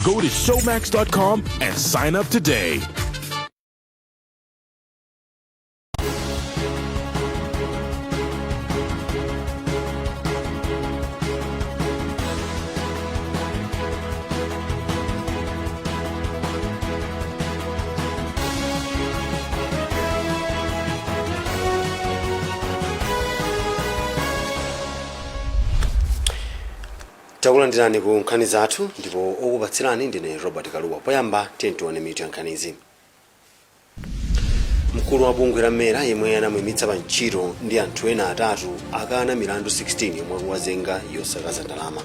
Go to Showmax.com and sign up today. Takulandirani ku nkhani zathu, ndipo okupatsirani ndine Robert Kaluwa. Poyamba tiyeni tione mitu ya nkhanizi. Mkulu wa bungwe la MERA yemwe anamuyimitsa pa ntchito ndi anthu ena atatu akana milandu 16 yomwe akuwazenga yosakaza ndalama.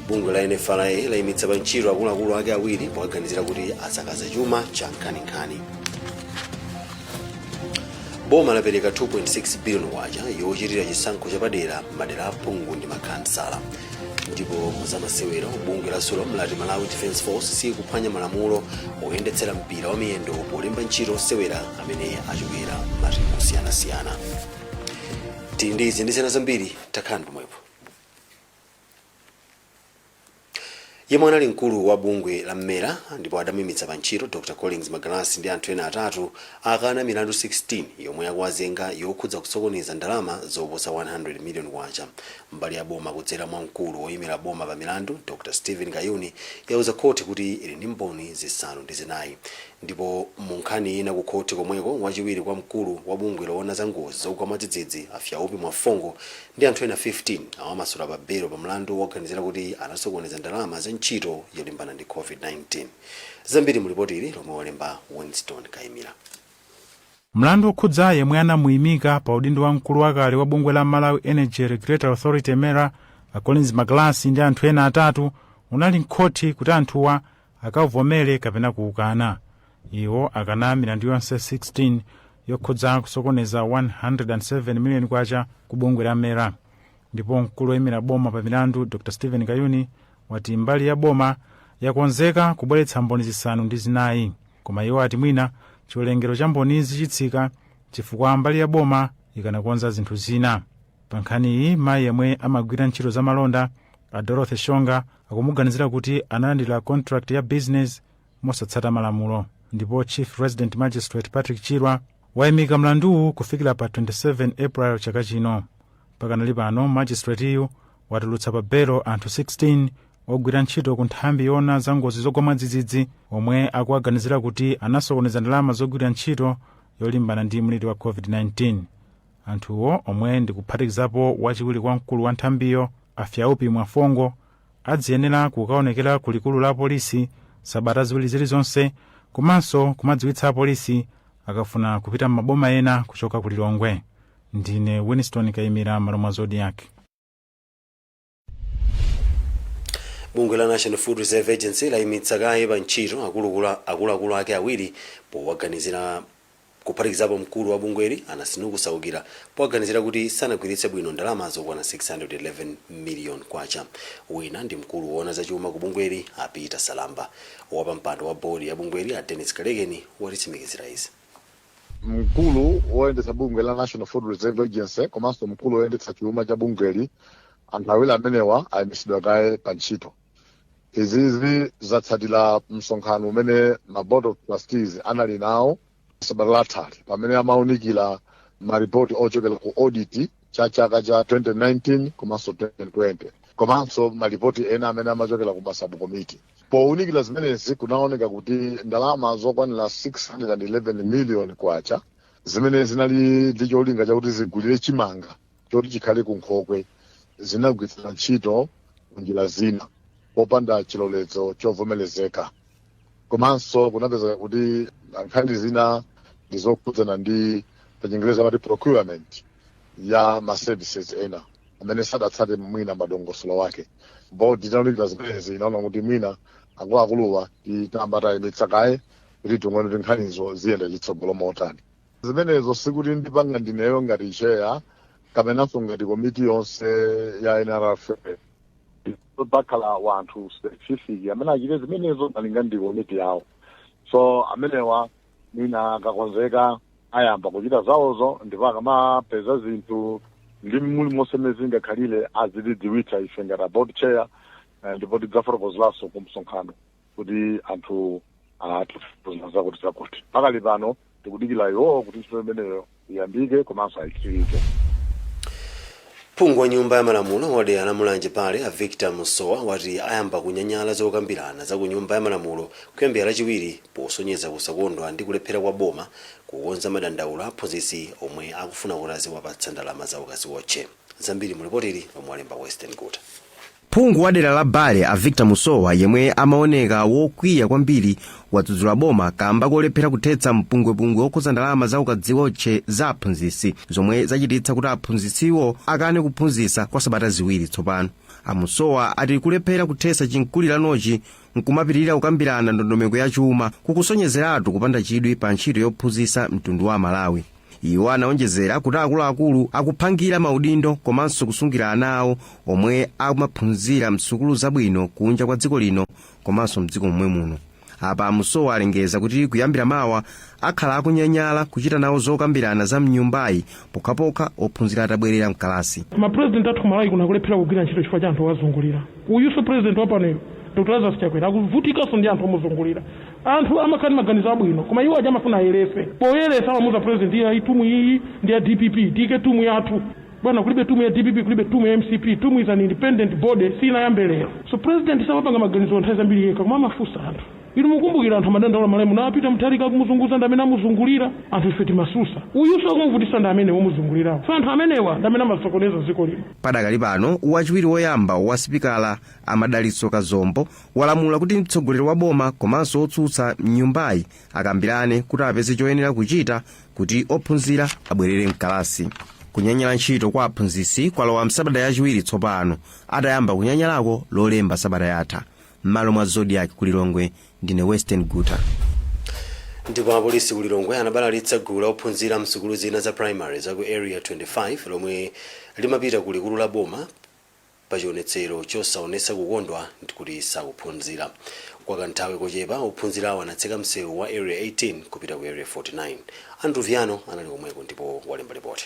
Bungwe la NFRA layimitsa pa ntchito akuluakulu ake awiri powaganizira kuti asakaza chuma cha nkhaninkhani. Boma lapereka 2.6 billion kwacha yochitira chisankho chapadera m'madera a phungu ndi makhansala. Ndipo muzamasewero, bungwe la SULOM lati Malawi Defence Force sikuphwanya malamulo oyendetsera mpira wa miyendo polemba ntchito osewera amene achokera m'matimu osiyanasiyana. Tili ndi izi ndi zina zambiri, takhalani pomwepo. Yemwe anali mkulu wa bungwe la MERA ndipo adamuyimitsa pa ntchito, Dr Collins Magalasi, ndi anthu ena atatu akana milandu 16 yomwe akuwazenga yokhudza kusokoneza ndalama zoposa 100 million kwacha. Mbali ya boma kudzera mwa mkulu woyimira boma pa milandu, Dr Stephen Kayuni, yauza khoti kuti ili ndi mboni zisanu ndi zinayi. Ndipo mu nkhani ina ku khoti komweko, wachiwiri kwa mkulu wa bungwe loona za ngozi zogwa mwadzidzidzi, a Fyaupi Mwafongo, ndi anthu ena 15 awamasula pa belo pa mlandu woganizira kuti anasokoneza ndalama za ntchito yolimbana ndi COVID-19. Zambiri mu lipoti ili lomwe walemba Winston Kaimira. Mlandu wokhudza yemwe anamuyimika pa udindo wa mkulu wakale wa bungwe la Malawi Energy Regulatory Authority MERA, a Collins Magalasi, ndi anthu ena atatu unali mkhoti kuti anthuwa akavomere kapena kuukana. Iwo akana milandu yonse 16 yokhudza kusokoneza 107 million kwacha ku bungwe la MERA. Ndipo mkulu woyimira boma pa milandu, Dr Stephen Kayuni, wati mbali ya boma yakonzeka kubweretsa mboni zisanu ndi zinayi, koma iwo ati mwina chiwerengero cha mbonizi chitsika chifukwa mbali ya boma ikanakonza zinthu zina. Pa nkhaniyi, mayi yemwe amagwira ntchito za malonda, a Dorothy Shonga, akumuganizira kuti analandira contract ya business mosatsata malamulo. Ndipo Chief Resident Magistrate Patrick Chirwa wayimika mlanduwu kufikira pa 27 April chaka chino. Pakanali pano, magistrateyu watulutsa pa belo anthu 16 ogwira ntchito ku nthambi yoona za ngozi zogwa mwadzidzidzi omwe akuwaganizira kuti anasokoneza ndalama zogwira ntchito yolimbana ndi mliri wa COVID-19. Anthuwo, omwe ndikuphatikizapo wachiwiri kwa mkulu wa nthambiyo, a Fyaupi Mwafongo, adziyenera kukaonekera ku likulu la polisi sabata ziwiri zilizonse komanso kumadziwitsa apolisi akafuna kupita m'maboma ena kuchoka ku Lilongwe. Ndine Winston Kaimira, m'malo mwa Zodiak. Bungwe la National Food Reserve Agency layimitsa kaye pa ntchito akuluakulu ake awiri powaganizira, kuphatikizapo mkulu wa bungweli, a Nasnuku Saukira, powaganizira kuti sanagwiritse bwino ndalama zokwana 611 million kwacha. Wina ndi mkulu woona zachuma ku bungweli, a Peter Salamba. Wapampando wa bodi ya bungweli, a Dennis Kalekeni, watitsimikizira izi. Mkulu woyendetsa bungwe la National Food Reserve Agency komanso mkulu woyendetsa chuma cha bungweli, anthu awiri amenewa ayimitsidwa kaye pa ntchito. Izizi zatsatira msonkhano umene ma board of trustees anali nawo sabata lathali, pamene amaunikira maripoti ochokera ku audit cha chaka cha 2019 komanso 2020, komanso maripoti ena amene amachokera ku masubcommittee. Powunikira zimenezi, kunaoneka kuti ndalama zokwanira 611 million kwacha zimene zinali ndi cholinga chakuti zigulire chimanga choti chikhale ku nkhokwe zinagwiritsidwa ntchito munjira zina popanda chilolezo chovomerezeka. Komanso kunapezeka kuti nkhani zina ndi zokhudzana ndi, pa Chingerezi amati procurement ya ma services ena amene sadatsate mwina madongosolo wake. Board itaunikira zimenezi inaona kuti mwina akuluakuluwa titamba tayimitsa kaye kuti tione kuti nkhanizo ziyenda chitsogolo motani. Zimenezo sikuti ndipanga ndineyo ngati chair kapenanso ngati komiti yonse ya NRFA. Pakhala wanthu specific amene achite zimenezo malinga ndi komiti yawo. So amenewa mwina akakonzeka ayamba kuchita zawozo, ndipo akamapeza zinthu ndi muli monse mmene zingakhalire azitidziwitsa ife ngati a board chair. Ndipo tidzafotokozeranso ku msonkhano kuti anthu atifotokozera zakuti zakuti. Pakali pano tikudikira iwowo kuti ntchito imeneyo iyambike komanso ayitsirize. Phungu wa Nyumba ya Malamulo wa dera la Mulanje Pale, a Victor Musowa, wati ayamba kunyanyala zokambirana za ku Nyumba ya Malamulo kuyambira Lachiwiri, posonyeza kusakondwa ndi kulephera kwa boma kukonza madandaulo a aphunzitsi omwe akufuna kuti aziwapatsa ndalama zawo kaziwotche. Zambiri mulipotili lomwe walemba Western Guta. Phungu wa dera la Bale, a Victor Musowa, yemwe amaoneka wokwiya kwambiri, wadzudzula boma kamba kolephera kuthetsa mpungwepungwe wokhudza ndalama za ukadziwotche za aphunzitsi, zomwe zachititsa kuti aphunzitsiwo akane kuphunzitsa kwa sabata 2 tsopano. Amusowa ati kulephera kuthetsa chinkuliranochi nkumapitirira kukambirana ndondomeko ya chuma kukusonyezeratu kupanda chidwi pa ntchito yophunzitsa mtundu wa Malawi. Iwo anaonjezera kuti akuluakulu akuphangira maudindo komanso kusungira ana awo omwe amaphunzira msukulu zabwino kunja kwa dziko lino komanso mdziko momwe muno. Apa Amusowa alengeza kuti kuyambira mawa akhala akunyanyala kuchita nawo zokambirana za mnyumbayi pokhapokha ophunzira atabwerera mkalasi. Mapresident athu kumalawi kuno akulephera kugwira ntchito chifukwa cha anthu owazungulira. Uyuso president wapanoyo, Dr Lazarus Chakwera, akuvutikanso ndi anthu omuzungulira. Anthu amakhala ndi maganizo abwino, koma iwo aja amafuna ayerese. Poyeresa amamuza president, iya, team iyi ndi ya DPP, tiyike team yathu. Bwana, kulibe team ya DPP, kulibe team ya MCP. Team is an independent body, sinayambe lero. So president samapanga maganizo nthawi zambiri yekha, koma amafunsa anthu. Inu mukumbukira anthu amadandaula malemu napita Mutharika kumuzunguza ndi amene amuzungulira. Anthu ife timasusa. Uyuso akumuvutisa ndi amene womuzungulirawo. So anthu amenewa ndi amene amasokoneza dziko lino. Padakali pano, wachiwiri woyamba wa sipikala, Amadalitso Kazombo, walamula kuti mtsogoleri wa boma komanso otsutsa mnyumbayi akambirane kuti apeze choyenera kuchita kuti ophunzira abwerere mkalasi. Kunyanyala ntchito kwa aphunzitsi kwalowa msabata yachiwiri tsopano, atayamba kunyanyalako Lolemba sabata yatha. M'malo mwa Zodiak kulilongwe, ndine Western Guta. Ndipo apolisi kulilongwe anabalalitsa gulu la ophunzira msukulu zina za primary za ku Area 25 lomwe limapita ku likulu la boma pachionetsero chosaonetsa kukondwa kuti sakuphunzira. Kwa kanthawi kochepa, ophunzirawo anatseka msewu wa Area 18 kupita ku Area 49. Andrew Viano anali komweko ndipo walemba ripoti.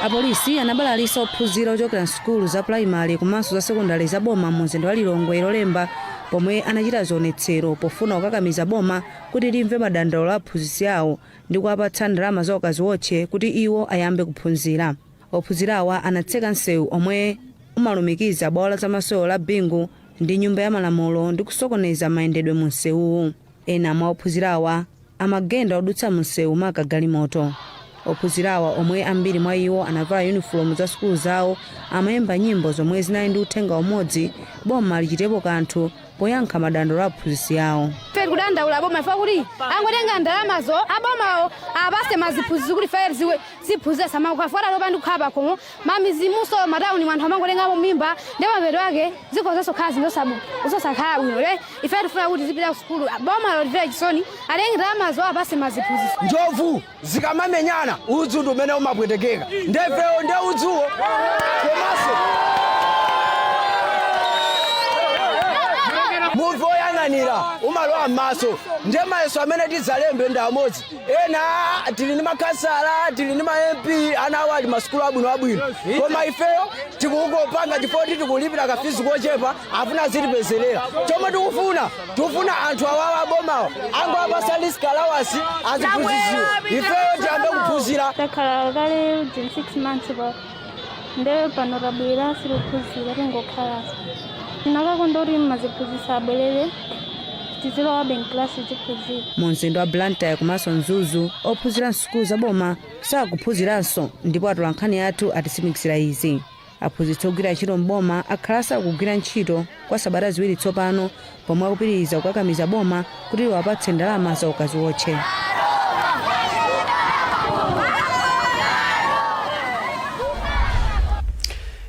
Apolisi anabalalitsa ophunzira ochokera msukulu za pulaimali komanso za sekondari za boma mu mzinda wa Lilongwe Lolemba, pomwe anachita zionetsero pofuna kukakamiza boma kuti limve madandaulo a aphunzitsi awo ndi kuwapatsa ndalama za ukaziwotche kuti iwo ayambe kuphunzira. Ophunzirawa anatseka msewu omwe umalumikiza bwalo la zamasewero la Bingu ndi Nyumba ya Malamulo ndi kusokoneza mayendedwe mu msewuwu. Ena mwa ophunzirawa amagenda odutsa mu msewu maka galimoto. Ophunzirawa, omwe ambiri mwa iwo anavala yunifomu za sukulu zawo, amayimba nyimbo zomwe zinali ndi uthenga umodzi: boma lichitepo kanthu poyankha madandaulo a aphunzitsi awo. Ife tikudandaula boma ife kuti angotenga ndalamazo, abomawo apase maziphunzitsi kuti ife ziwe ziphunzitsa samakwafuata lopanda kukhala pakhomo mamizimuso matawuni mwanthu amangotengamo mimba, ndi mapeto ake zikhozanso khala zinthu zosakhala bwino. Le ife tifuna kuti zipita ku sukulu. Boma lotimvera chisoni, atenge ndalamazo apase maziphunzitsi. Njovu zikamamenyana, udzu ndi umene umapwetekeka. Ndefewo nde udzuwo. Komanso muvi woyang'anira umalowa m'maso. Nde mayeso amene tidzalembe ndi amodzi. Ena tili ndi makhansala, tili ndi ma MP, ana awo ali masukulu abwinoabwino, koma ifeyo tikungopanga chifukwa kuti tikulipira kafizi kochepa, afuna azitipezerera. Chomwe tikufuna, tikufuna anthu awawa abomawa angowapasa risk allowance aziphunzitsiwa, ifeyo tiyambe kuphunzira. Takhala kale 6 months pa nde pano tabwera sikuphunzira, tingokhalanso. Tinakakonda kuti maziphunzitsa abwerere, tizilowabe mklasi tiziphunzira. Mu mzinda wa Blantyre komanso Mzuzu, ophunzira msukulu za boma sakuphunziranso, ndipo atolankhani athu atitsimikizira izi. Aphunzitsi ogwira ntchito mboma akhala sakugwira ntchito kwa sabata 2 tsopano, pomwe akupitiriza kukakamiza boma kuti liwapatse ndalama za ukaziwotche.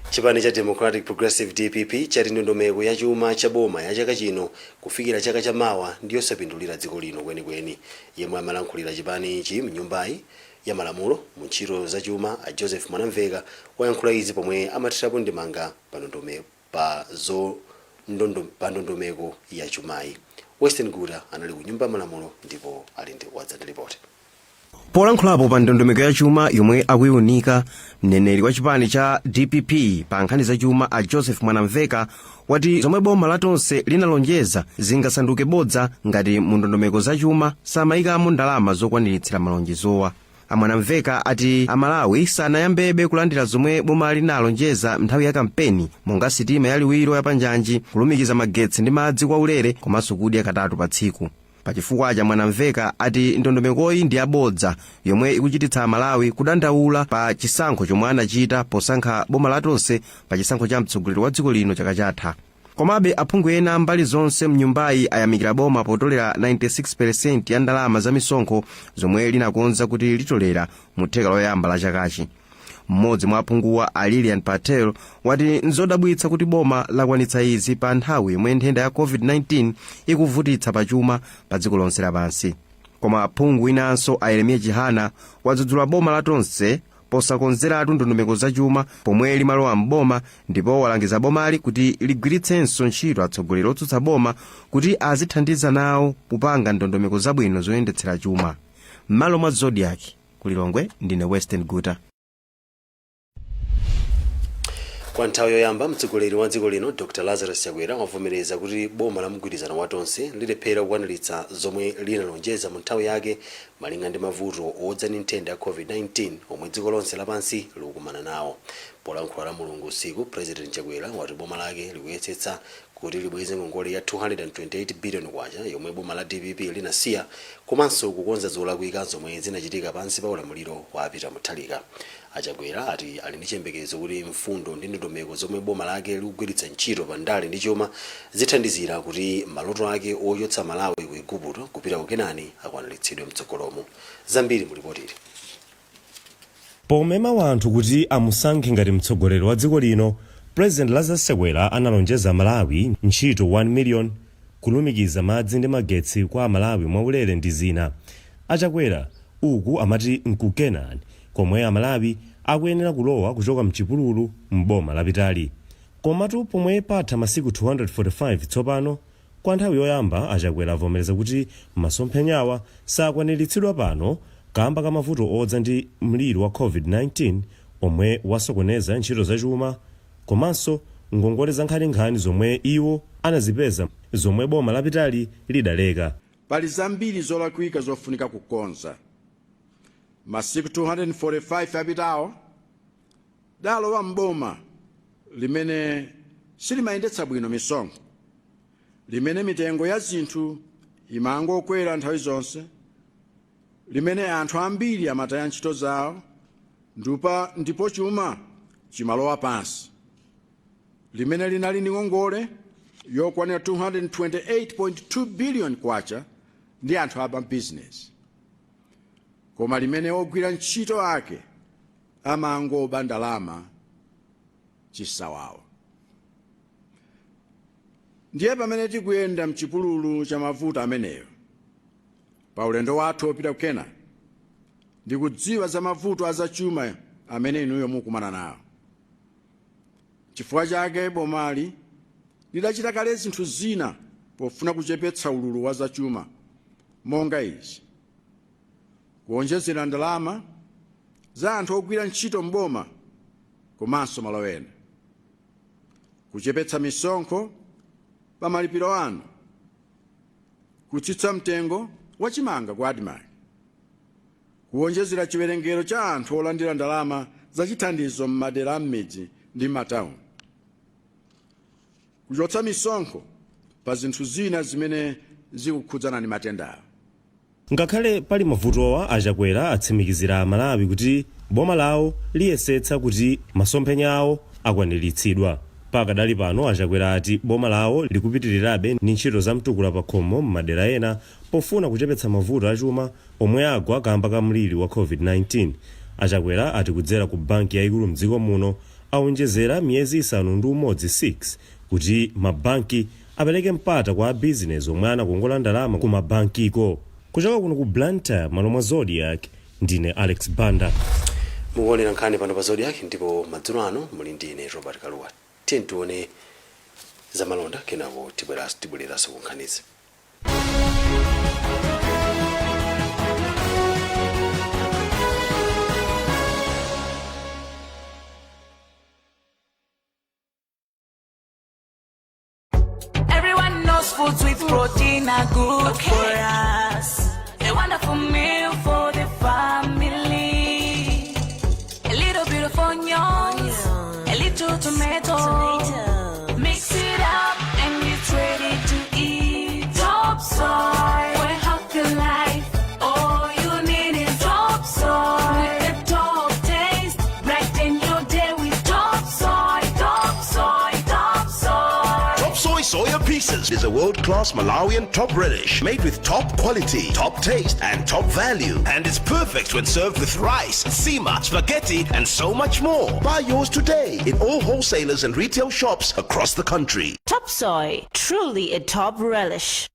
Chipani cha Democratic Progressive, DPP, chati ndondomeko ya chuma cha boma ya chaka chino kufikira chaka chamawa ndiyosapindulira dziko lino kwenikweni. Yemwe amalankhulira chipani ichi mnyumbayi ya malamulo mu ntchito za chuma, a Joseph Mwanamveka, wayankhula izi pomwe amathirapo ndemanga pa ndondomeko ya chumayi. Western Guta anali ku Nyumba ya Malamulo ndipo ali ndi wadza ndi ripoti. Polankhulapo pa ndondomeko ya chuma yomwe akuiunika, mneneri wa chipani cha DPP pa nkhani za chuma a Joseph Mwanamveka wati zomwe boma la Tonse linalonjeza zingasanduke bodza ngati mu ndondomeko za chuma samayikamo ndalama zokwaniritsira malonjezowa. Amwanamveka ati Amalawi sanayambebe kulandira zomwe boma linalonjeza nthawi ya kampeni, monga sitima yaliwiro yapanjanji, kulumikiza magetsi ndi madzi kwaulere komanso kudya katatu pa tsiku. Pachifukwa cha Mwanamveka ati ndondomekoyi ndi yabodza yomwe ikuchititsa Amalawi kudandaula pa chisankho chomwe anachita posankha boma la Tonse pa chisankho cha mtsogoleri wa dziko lino chaka chatha. Komabe aphungu ena mbali zonse mnyumbayi ayamikira boma potolera 96% ya ndalama za misonkho zomwe linakonza kuti litolera mu theka loyamba la chakachi. Mmodzi mwa aphunguwa, a Lilian Patel, wati nzodabwitsa kuti boma lakwanitsa izi pa nthawi yomwe nthenda ya COVID-19 ikuvutitsa pachuma pa dziko lonse lapansi. Koma aphungu winanso, a Yeremiya Chihana, wadzudzula boma la Tonse posakonzeratu ndondomeko zachuma pomwe limalowa mboma, ndipo walangiza bomali kuti ligwiritsenso ntchito atsogoleri otsutsa boma kuti azithandiza nawo kupanga ndondomeko zabwino zoyendetsera chuma. M'malo mwa Zodiak kulilongwe, ndine Western Guta. Kwa nthawi yoyamba, mtsogoleri wa dziko lino Dr Lazarus Chakwera wavomereza kuti boma la mgwirizano wa Tonse lilephera kukwaniritsa zomwe linalonjeza mu nthawi yake, malinga ndi mavuto odza ndi nthenda ya COVID-19 omwe dziko lonse lapansi likukumana nawo. Polankhula la Mulungu usiku, President Chakwera wati boma lake likuyesetsa kuti libweze ngongole ya 228 billion kwacha yomwe boma la DPP linasiya, komanso kukonza zolakwika zomwe zinachitika pansi pa ulamuliro wa Peter Mutharika. Achakwera ati ali ndi chiyembekezo kuti mfundo ndi ndondomeko zomwe boma lake likugwiritsa ntchito pa ndale ndi chuma zithandizira kuti maloto ake ochotsa Malawi ku Igupto kupita ku Kenani akwaniritsidwe mtsogolomo. Zambiri mulipotili. Pomema wanthu kuti amusankhe ngati mtsogoleri wa dziko lino, President Lazarus Chakwera analonjeza Malawi ntchito 1 million, kulumikiza madzi ndi magetsi kwa Amalawi mwaulere ndi zina. Achakwera uku amati nku Kenani komwe Amalawi akuyenera kulowa kuchoka mchipululu m'boma lapitali. Komatu pomwe patha masiku 245 tsopano, kwa nthawi yoyamba Achakwera avomereza kuti masomphenyawa sakwaniritsidwa pano kamba ka mavuto odza ndi mliri wa COVID-19 omwe wasokoneza ntchito zachuma, komanso ngongole za nkhaninkhani zomwe iwo anazipeza zomwe boma lapitali lidaleka. Pali zambiri zolakwika zofunika kukonza. Masiku 245 apitawo dalowa mboma limene silimayendetsa bwino misonkho, limene mitengo ya zinthu imangokwera nthawi zonse, limene anthu ambiri amataya ntchito zawo ndipo chuma chimalowa pansi, limene linali ndi ngongole yokwanira 228.2 billion kwacha ndi anthu amabizinesi, koma limene ogwira ntchito ake amangoba ndalama chisawawa. Ndiye pamene tikuyenda mchipululu cha mavuto ameneyo pa ulendo wathu wopita ku Kenani, ndikudziwa za mavuto azachuma amene inuyo mukumana nawo. Chifukwa chake bomali lidachita kale zinthu zina pofuna kuchepetsa ululu wa zachuma, monga izi: kuonjezera ndalama za anthu ogwira ntchito mboma komanso malo ena, kuchepetsa misonkho pa malipiro anu, kutsitsa mtengo wa chimanga ku ADMARC, kuwonjezera chiwerengero cha anthu olandira ndalama zachithandizo m'madera a m'midzi ndi m'matawuni, kuchotsa misonkho pa zinthu zina zimene zikukhudzana ndi matendawo. Ngakhale pali mavutowa, Achakwera atsimikizira Amalawi kuti boma lawo liyesetsa kuti masomphenya awo akwaniritsidwa. Pakadali pano, Achakwera ati boma lawo likupitirirabe ndi ntchito za mtukula pakhomo m'madera ena pofuna kuchepetsa mavuto achuma omwe agwa kamba ka mliri wa COVID-19. Achakwera ati kudzera ku banki yayikulu mdziko muno awonjezera miyezi 6 6 kuti mabanki apereke mpata kwa abizinesi omwe anakongola ndalama ku mabankiko. Kuchoka kuno ku Blantyre, malo mwa Zodiak, ndine Alex Banda. Mukuonera nkhani pano pa Zodiak ndipo madzulo ano muli ndi ine Robert Kaluwa. Tiye tione zamalonda, kenako tibwereranso ku nkhanizi. Everyone knows foods with protein are good for us. A wonderful meal for the family. A little bit of onions, a little tomato. Mix it up and it's ready to eat. Top soy, for a healthy life. All you need is top soy. With the top taste, brighten your day with top soy, top soy, top soy. Top Soy Soya Pieces is a world-class Malawian top relish made with top quality, top taste, and top value. And it's perfect when served with rice, sima, spaghetti, and so much more. Buy yours today in all wholesalers and retail shops across the country. Top soy, truly a top relish.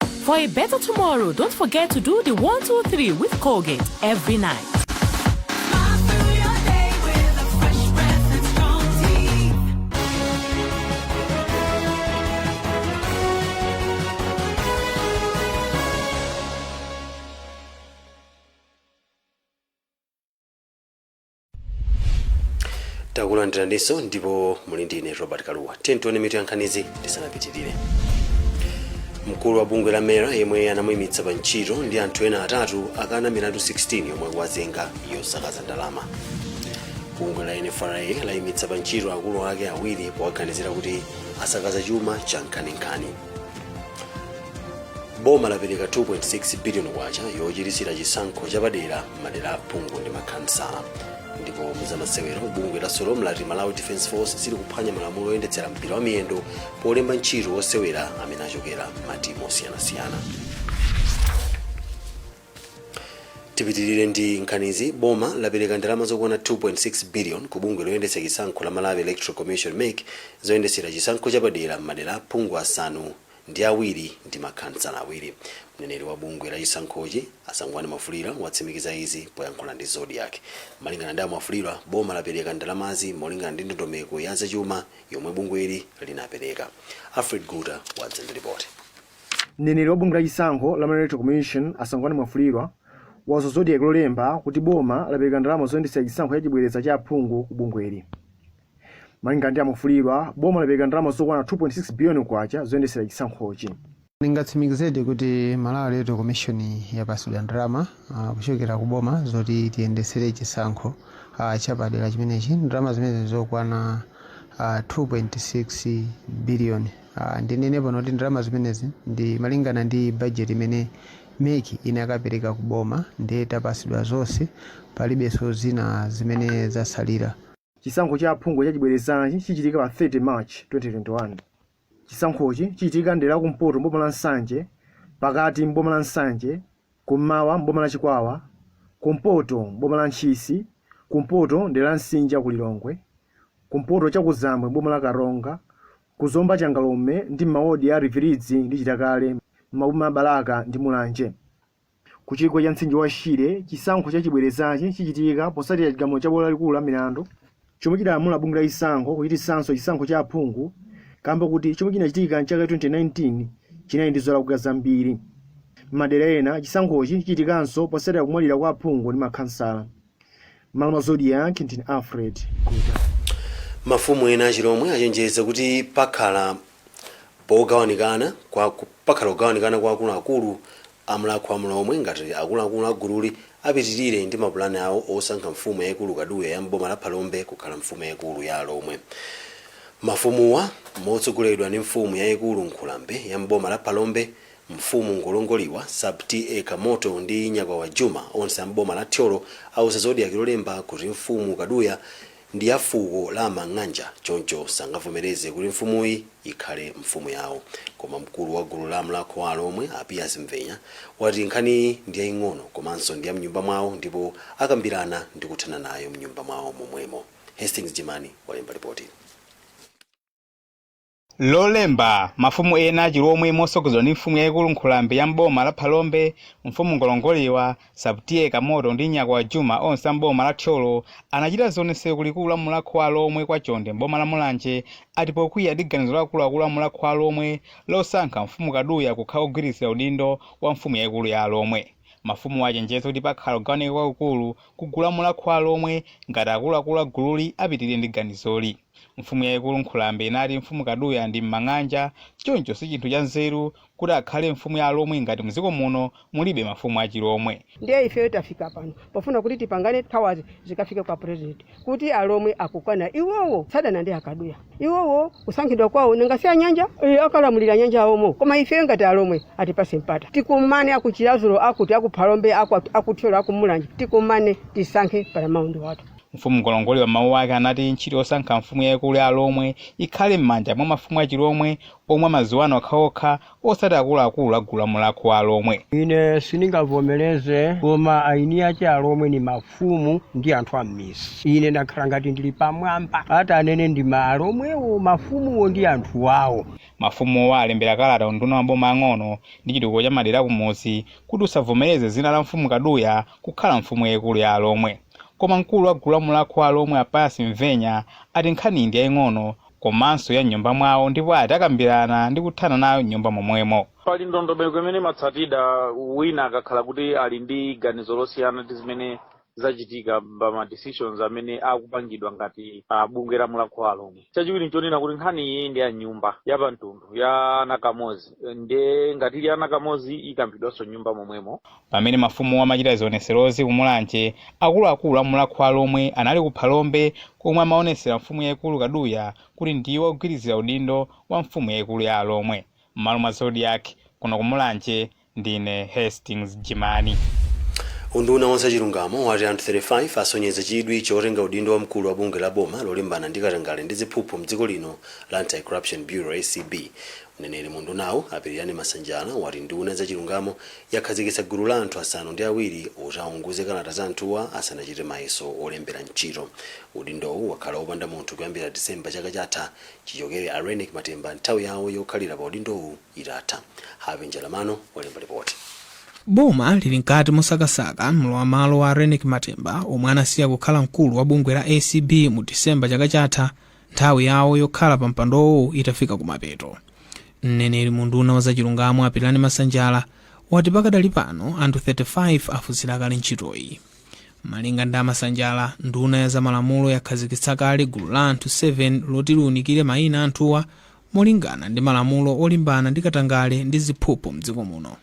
For a better tomorrow, don't forget to do the 1, 2, 3 with Colgate every night. Takulandiraniso ndipo muli ndine Robert Kaluwa. Tione mitu ya nkhanizi tisanapitirire. Mkulu wa bungwe la MERA yemwe anamuyimitsa pa ntchito ndi anthu ena atatu akana milandu 16 yomwe akuwazenga yosakaza ndalama. Bungwe la NFRA layimitsa pa ntchito akulu ake awiri powaganizira kuti asakaza chuma cha nkhaninkhani. Boma lapereka 2.6 billion kwacha yochititsira chisankho chapadera m'madera aphungu ndi makhansala. Ndipo muzamasewero, bungwe la SULOM lati Malawi Defence Force sili kuphwanya malamulo oyendetsera mpira wa miyendo polemba ntchito osewera amene achokera matimu osiyanasiyana. Tipitirire ndi nkhanizi. Boma lapereka ndalama zokwana 2.6 billion ku bungwe loyendetsa chisankho la Malawi Electoral Commission, MEC, zoyendetsera chisankho chapadera m'madera aphungu asanu ndi awiri ndi makhansala awiri. Mneneri wa bungwe la chisankhochi, Asangwani Mwafulira, watsimikiza izi poyankhula ndi Zodiak. Malingana ndi Amwafulira, boma lapereka ndalamazi molingana ndi ndondomeko ya zachuma yomwe bungweli linapereka. Alfred Guta wadza ndi ripoti. Mneneri wa bungwe la chisankho la Malawi Electoral Commission, Asangwani Mwafulirwa, wauza Zodiak Lolemba kuti boma lapereka ndalama zoyendetsera chisankho chachibwereza cha aphungu ku bungweli. Malingana ndi Amwafulirwa, boma lapereka ndalama zokwana 2.6 biliyoni kwacha zoyendetsera chisankhochi. Ndingatsimikizedi kuti Malawi Electoral Commission yapatsidwa ndalama kuchokera ku boma zoti tiyendesere chisankho chapadera chimenechi. Ndalama zimenezi zokwana 2.6 billion. Ndinene pano kuti ndalama zimenezi ndi malingana ndi budget imene MEC inakapereka ku boma, ndiye tapatsidwa zonse, palibenso zina zimene zasalira. Chisankho cha aphungu chachibwerezachi chichitika pa 30 March 2021. Chisankhochi chichitika ndera la kumpoto mboma la Nsanje, pakati mboma la Nsanje, kummawa mboma la Chikwawa, kumpoto mboma la Ntchisi, kumpoto ndera la Msinja ku Lilongwe, kumpoto chakuzambwe mboma la Karonga, kuzomba Changalume ndi m'mawodi a Riviridzi ndi Chitakale m'maboma a Balaka ndi Mulanje, ku chigwa cha mtsinje wa Shire. Chisankho chachibwerezachi chichitika potsatira chigamulo cha bwalo lalikulu la milandu chomwe chidalamula bungwe la chisankho kuchitisanso chisankho cha aphungu kamba kuti chomwe chinachitika mchaka 2019 chinali ndi zolakwika zambiri. M'madera ena, chisankhochi chichitikanso potsatira kumwalira kwa aphungu ndi makhansala. M'malo mwa Zodiak, ndine Alfred Guta. Mafumu ena achilomwe achenjeza kuti pakhala kugawanikana kwa akuluakulu amulakho amulomwe ngati akuluakulu agululi apitirire ndi mapulani awo osankha mfumu yayikulu Kaduya ya mboma la Phalombe kukhala mfumu yayikulu ya Alomwe. Mafumuwa, motsogoleredwa ndi mfumu yayikulu Nkhulambe ya mboma la Phalombe, mfumu Ngolongoliwa Sub T/A Kamoto ndi Nyakwawa Juma, onse amboma la Thyolo, auza Zodiak Lolemba kuti mfumu Kaduya ndi ya fuko la Mang'anja, choncho sangavomereze kuti mfumuyi ikhale mfumu yawo. Koma mkulu wa gulu la mlakho wa Alomwe, Apias Mvenya, wati nkhaniyi ndi yaying'ono komanso ndi ya mnyumba mwawo, ndipo akambirana ndi kuthana nayo mnyumba mwawo momwemo. Hastings Jimani walemba ripoti. Lolemba, mafumu ena achilomwe mosogozedwa ndi mfumu yayikulu Nkhulambe ya mboma la Phalombe, mfumu Ngolongoliwa, Sabutiye Kamoto ndi Nyakwa Juma, onse amboma la Thyolo, anachita zionetsero kulikulu la Mulhako wa Lomwe kwa Chonde mboma la Mulanje, ati pokwiya ndi ganizo la akuluakulu a Mulhako wa Lomwe losankha mfumu Kaduya kukhala ogwirizira udindo wa mfumu yayikulu ya Alomwe. Mafumu achenjeza kuti pakhala kugawanika kwakukulu kugulu la Mulhako wa Lomwe ngati akuluakulu a gululi apitirire ndi ganizoli. Mfumu yayikulu Nkhulambe inati mfumu Kaduya ndi mmang'anja, choncho si chinthu cha nzeru kuti akhale mfumu ya Alomwe ngati mdziko muno mulibe mafumu achilomwe. Ndiye ifeyo tafika pano pofuna kuti tipangane nkhawazi zikafike kwa President kuti Alomwe akukana iwowo sadana ndi Akaduya, iwowo kusankhidwa kwawo nangasi anyanja akalamulira nyanja awomo, koma ifeyo ngati Alomwe atipase mpata tikumane akuchilazulo, akuti akuphalombe, akuthyolo, akumulanje, tikumane tisankhe paramount wathu. Mfumu Ngolongoliwa mawu ake anati ntchito yosankha mfumu yayikulu ya Alomwe ikhale m'manja mwa mafumu achilomwe omwe amadziwana okhaokha, osati akuluakulu a gulu la Mulhako wa Alomwe. Ine sindingavomereze, koma aini ache Alomwe ni mafumu ndi anthu a m'midzi. Ine ndakhala ngati ndili pamwamba, ati anene ndi Alomwewo, mafumuwo ndi anthu awo. Mafumuwo alembera kalata unduna wa maboma ang'ono ndi chitukuko cha madera kumudzi kuti usavomereze dzina la mfumu Kaduya kukhala mfumu yayikulu ya Alomwe. Koma mkulu wa gulu la Mulhako wa Alomwe, Apasi Mvenya, ati nkhani ndi yaying'ono komanso ya mnyumba mwawo, ndipo ati akambirana ndi kuthana nayo mnyumba momwemo. Pali ndondomeko imene imatsatidwa wina akakhala kuti ali ndi ganizo losiyana ndi zimene zachitika pa ma decisions amene akupangidwa ngati bungwe la Mulhako wa Alomwe. Chachiwiri nchonena kuti nkhani iyi ndi ya nyumba yapamtundu ya anakamozi, ndiye ngati ili anakamozi ikambidwanso nyumba momwemo. Pamene mafumu amachita zioneserozi kumulanje, akuluakulu a Mulhako wa Alomwe anali ku Phalombe komwe amaonesera mfumu yayikulu Kaduya kuti ndiwo ogwirizira udindo wa mfumu yayikulu ya Alomwe. M'malo mwa Zodiak, kuno kumulanje, ndine Hastings Jimani. Unduna wa zachilungamo wati anthu 35 asonyeza chidwi chotenga udindo wa mkulu wa bungwe la boma lolimbana ndi katangale ndi ziphuphu mdziko lino la Anti-Corruption Bureau, ACB. Mneneri mu undunawu, Apirirani Masanjala, wati nduna zachilungamo yakhazikitsa gulu la anthu 7 oti aunguze kalata za anthuwa asanachite mayeso olembera ntchito. Udindowu wakhala wopanda munthu kuyambira Disemba chaka chatha, chichokere a Reyneck Matemba nthawi yawo yokhalira pa udindowu itatha. Happy Njalamano walemba ripoti. Boma lili mkati mosakasaka mlowamalo wa Reyneck Matemba omwe anasiya kukhala mkulu wa bungwe la ACB mu Disemba chaka chatha, nthawi yawo yokhala pa mpandowo itafika kumapeto. Mneneri mu nduna wa zachilungamo, Apirirani Masanjala, wati pakadali pano anthu 35 afunsira kale ntchitoyi. Malinga ndi Amasanjala, nduna ya zamalamulo yakhazikitsa kale gulu la anthu 7 loti liunikire mayina anthuwa molingana ndi malamulo olimbana ndi katangale ndi ziphuphu mdziko muno.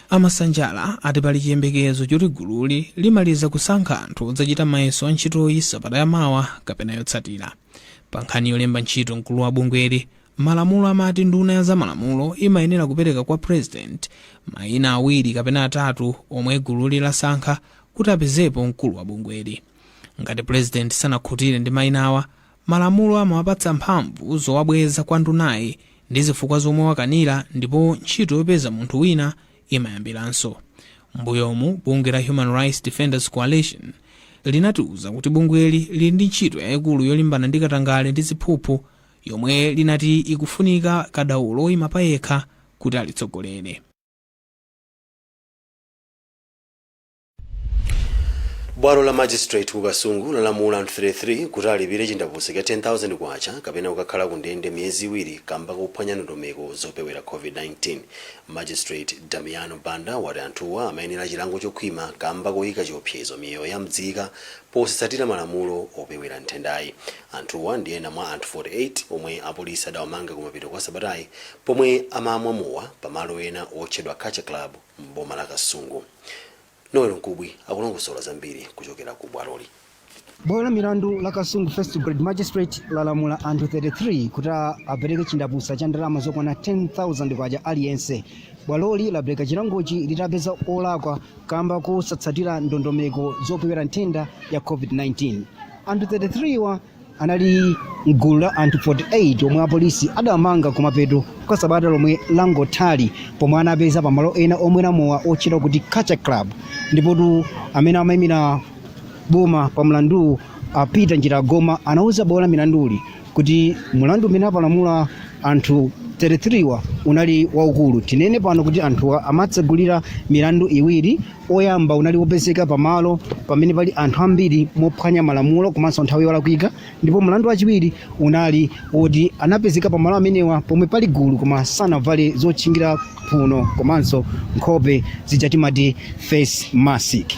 Amasanjala ati pali chiyembekezo choti gululi limaliza kusankha anthu odzachita mayeso a ntchitoyi sabata yamawa kapena yotsatira. Pa nkhani yolemba ntchito mkulu wa bungweli, malamulo amati nduna ya zamalamulo imayenera kupereka kwa President mayina awiri kapena atatu omwe gululi lasankha kuti apezepo mkulu wa bungweli. Ngati President sanakhutire ndi mayinawa, malamulo amawapatsa mphamvu zowabweza kwa ndunayi ndi zifukwa zomwe wakanira, ndipo ntchito yopeza munthu wina imayambiranso. Mbuyomu bungwe la Human Rights Defenders Coalition linatiuza kuti bungweli lili ndi ntchito yayikulu yolimbana ndi katangale ndi ziphuphu yomwe linati ikufunika kadaulo oyima payekha kuti alitsogolere. Bwalo la magistrate ku Kasungu lalamula anthu 33 kuti alipire chindapusa cha 10,000 kwacha kapena kukakhala ku ndende miyezi 2 kamba kophwanya ndondomeko zopewera COVID-19. Magistrate Damiano Banda wati anthuwa amayenera chilango chokhwima kamba koyika chiopsezo miyoyo ya mdzika posatsatira malamulo opewera nthendayi. Anthuwa ndi ena mwa anthu 48 omwe apolisi adawamanga kumapeto kwa sabatayi pomwe amamwa mowa pamalo ena otchedwa Culture Club m'boma la Kasungu. Noel Nkubwi akulongosola zambiri kuchokera ku bwaloli. Bwalo la milandu la Kasungu First Grade Magistrate lalamula anthu 33 kuti apereke chindapusa cha ndalama zokwana 10,000 kwacha aliyense. Bwaloli lapereka chilangochi litapeza olakwa kamba kosatsatira ndondomeko zopewera nthenda ya COVID-19. Anthu 33 wa anali mgulu la anthu 48 omwe apolisi adamanga kumapeto kwa sabata lomwe langothali pomwe anapeza pamalo ena omwera mowa otchedwa kuti Culture Club. Ndipotu amene amayimira boma pa mlanduwu, a Peter Njiragoma, anauza bwalo la milanduli kuti mulandu umene apalamula anthu 33 wa unali waukulu. Tinene pano kuti anthuwa amatsegulira milandu iwiri. Oyamba unali wopezeka pamalo pamene pali anthu ambiri mophwanya malamulo komanso nthawi yolakwika, ndipo mlandu wachiwiri unali woti anapezeka pamalo amenewa pomwe pali gulu koma sanavale zotchingira mphuno komanso nkhope, zija timati face mask.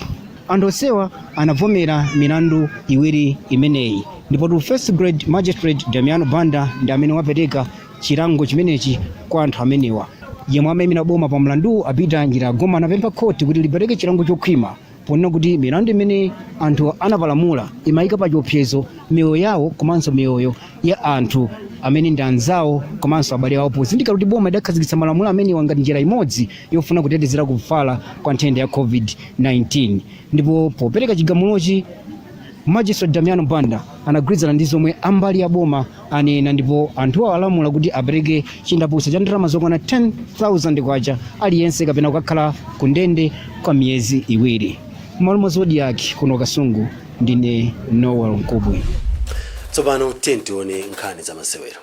Anthu onsewa anavomera milandu iwiri imeneyi, ndipo tu First Grade Magistrate Damiano Banda ndi amene wapereka chilango chimenechi kwa anthu amenewa. Yemwe amayimira boma pa mlanduwu, apita Njira Goma, anapempha khoti kuti lipereke chilango chokhwima ponena kuti milandu imene anthu anapalamula imayika pa chiopsezo miyoyo yawo komanso miyoyo ya anthu amene ndi anzawo komanso abale awo, pozindikira kuti boma idakhazikitsa malamulo amenewa ngati njira imodzi yofuna kutetezera kufala kwa nthenda ya COVID-19. Ndipo popereka chigamulochi, Magistrate Damiano Banda anagwirizana ndi zomwe ambali ya boma anena, ndipo anthuwa alamula kuti apereke chindapusa cha ndalama zokwana 10,000 kwacha aliyense kapena kukakhala ku ndende kwa miyezi 2. M'malo mwa Zodiak kuno Kasungu, ndine Noel Nkubwe. Tsopano tiye tione nkhani za masewero.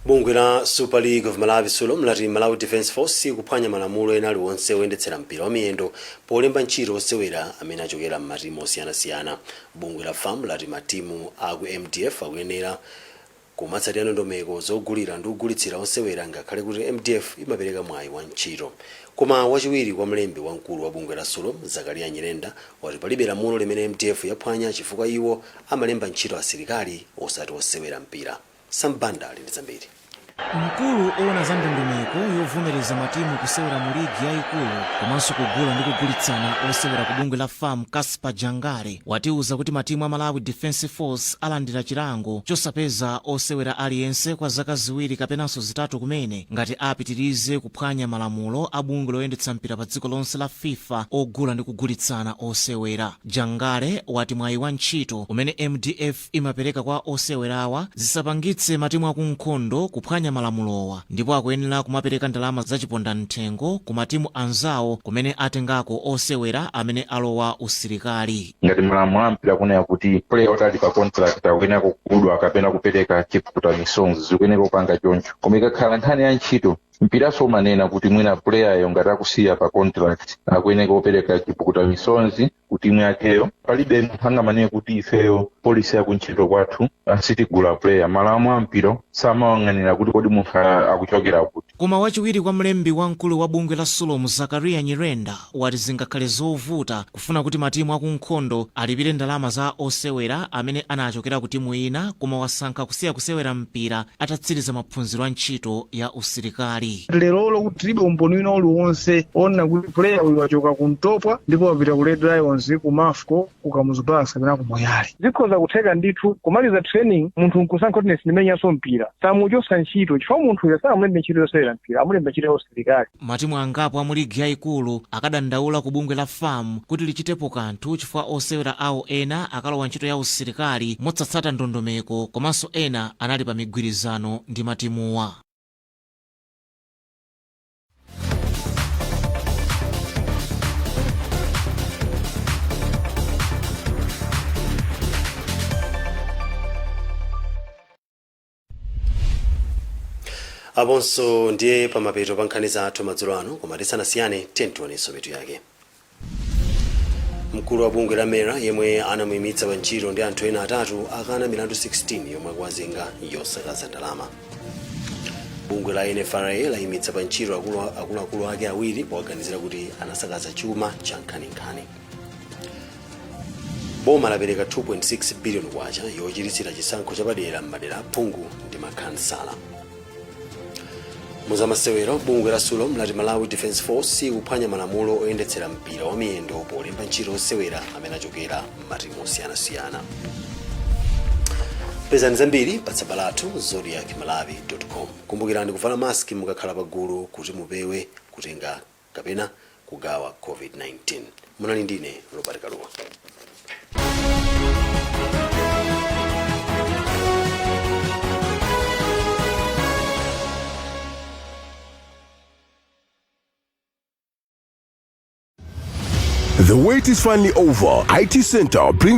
Bungwe la Super League of Malawi, SULOM, lati Malawi Defence Force ikuphwanya malamulo ena aliwonse oyendetsera mpira wa miyendo polemba ntchito osewera amene achokera m'matimu osiyanasiyana. Bungwe la FAM lati matimu aku MDF akuyenera kumatsatira ndondomeko zogulira ndi kugulitsira osewera ngakhale kuti MDF imapereka mwayi wa ntchito. Koma wachiwiri kwa mlembi wamkulu wa bungwe la SULOM, Zakaria Nyirenda, wati palibe lamulo limene MDF yaphwanya chifukwa iwo amalemba ntchito asilikali osati osewera mpira. Sambanda ali ndi zambiri. Mkulu owona za ndondomeko yovomereza matimu kusewera mu ligi yayikulu komanso kugula ndi kugulitsana osewera ku bungwe la FAM, Casper Jangale, watiuza kuti matimu a Malawi Defence Force alandira chilango chosapeza osewera aliyense kwa zaka 2 kapenanso 3 kumene ngati apitirize kuphwanya malamulo a bungwe loyendetsa mpira pa dziko lonse la FIFA ogula ndi kugulitsana osewera. Jangale wati mwayi wa ntchito umene MDF imapereka kwa osewerawa zisapangitse matimu akunkhondo kuphwanya malamulowa ndipo akuyenera kumapereka ndalama zachipondamthengo ku matimu anzawo kumene atengako osewera amene alowa usilikali. Ngati malamulo ampira kunena kuti player oti ali pa contract akuyenera kugulidwa kapena kupereka chipukuta misonzi, zikuyenera kupanga choncho. Koma ikakhala nkhani ya ntchito, mpiraso umanena kuti mwina player ngati akusiya pa contract akuyenera kupereka chipukuta misonzi ku timu yakeyo. Palibe munthu angamanene kuti ifeyo policy ya kuntchito kwathu sitigula player. Malamulo a mpira samawang'anira kuti kodi munthu akuchokera kuti. Koma wachiwiri kwa mlembi wamkulu wa bungwe la SULOM, Zakaria Nyirenda, wati zingakhale zovuta kufuna kuti matimu akunkhondo alipire ndalama za osewera amene anachokera ku timu ina koma wasankha kusiya kusewera mpira atatsiriza maphunziro a ntchito ya usilikali. Lerolo kuti tilibe umboni wina uliwonse onena kuti player uyu wachoka ku Mtopwa ndipo wapita ku Red Lions, ku Mafco, ku Kamuzu Barracks kapena ku Moyale. Zikhoza kutheka ndithu kumaliza training munthu nkusankha kuti ine sindimenyanso mpira, samuchotsa ntchito chifukwa munthu uyo sanamulembe ntchito yosewera mpira, amulemba ntchito ya usilikali. Matimu angapo a mu ligi yayikulu akadandaula ku bungwe la FAM kuti lichitepo kanthu chifukwa osewera awo ena akalowa ntchito ya usilikali motsatsata ndondomeko komanso ena anali pa migwirizano ndi matimuwa. Aponso ndiye pamapeto pa nkhani zathu madzulo ano, koma tisanasiyane tionenso mitu yake. Mkulu wa bungwe la MERA yemwe anamuyimitsa pa ntchito ndi anthu ena atatu akana milandu 16 yomwe akuwazenga yosakaza ndalama. Bungwe la NFRA layimitsa pa ntchito akuluakulu ake awiri powaganizira kuti anasakaza chuma cha nkhaninkhani. Boma lapereka 2.6 billion kwacha yochititsira chisankho chapadera m'madera aphungu ndi makhansala. Muzamasewero, bungwe la SULOM lati Malawi Defence Force ikuphwanya malamulo oyendetsera mpira wa miyendo polemba ntchito osewera amene achokera m'matimu osiyanasiyana. Pezani zambiri pa tsamba lathu zodiakmalawi.com. Kumbukirani kuvala maski mukakhala pagulu kuti mupewe kutenga kapena kugawa COVID-19. Munali ndine Robert Kaluwa. The wait is finally over. IT Center brings